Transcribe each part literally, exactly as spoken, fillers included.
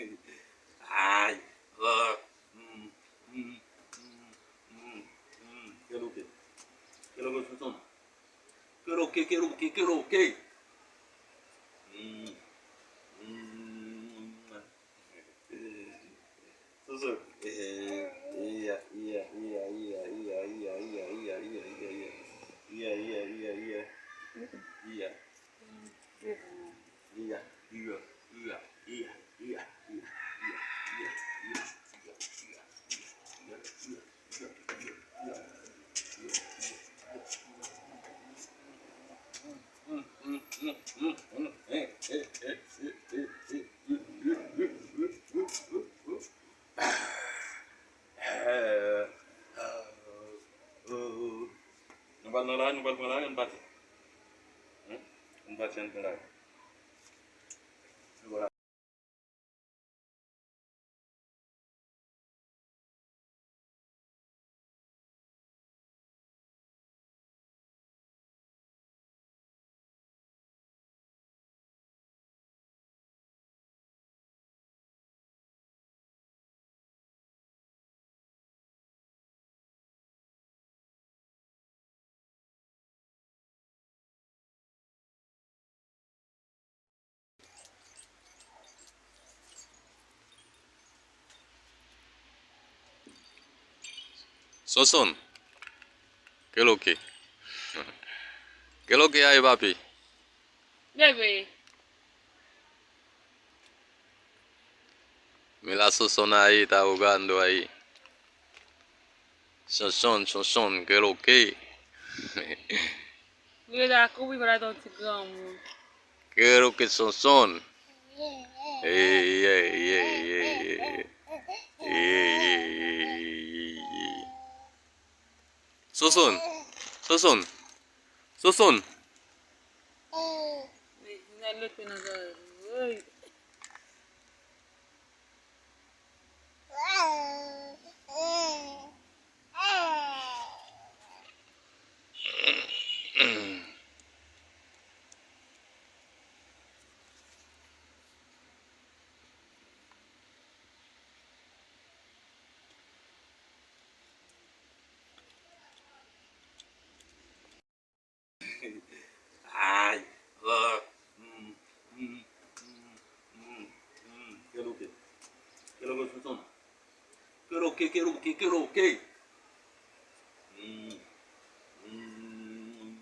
Ay. Ah. Mm, mm, mm, mm, mm. Keloke. Keloke, Sonson. Keloke, keloke, keloke. Mm, mm. Sonson. Eh, iya, iya, iya. Nou pral nan lari, nou pral pran lari, ann pati. Hmm? Ann pati, ann pran lari. Sonson, keloke? Keloke a ye, papi? Bebe. Mira Sonson ahí, está jugando ahí. Sonson, Sonson, keloke? Mira, kouri pa la ton ti granmoun. Keloke, Sonson? Ey, ey, ey, ey, ey. Ey, ey, ey, ey, ey. Sonson, Sonson, Sonson. Ay. Ah. Mm, mm, mm, mm, mm. Keloke. Keloke, Sonson. Keloke, keloke, keloke. Mm, mm.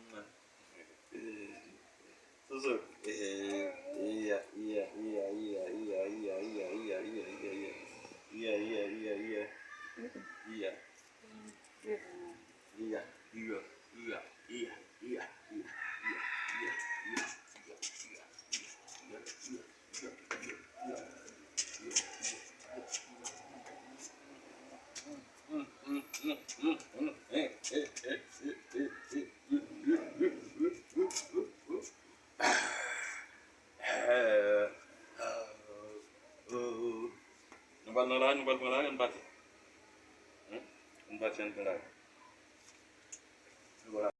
Sonson. Eh, iya, iya, iya. Iya, iya, iya, iya. Iya, iya, iya, iya. Iya. Iya, iya, iya, iya. Nou pral nan lari, nou pral pran lari, ann pati. Hmm? Ann pati, ann pran lari.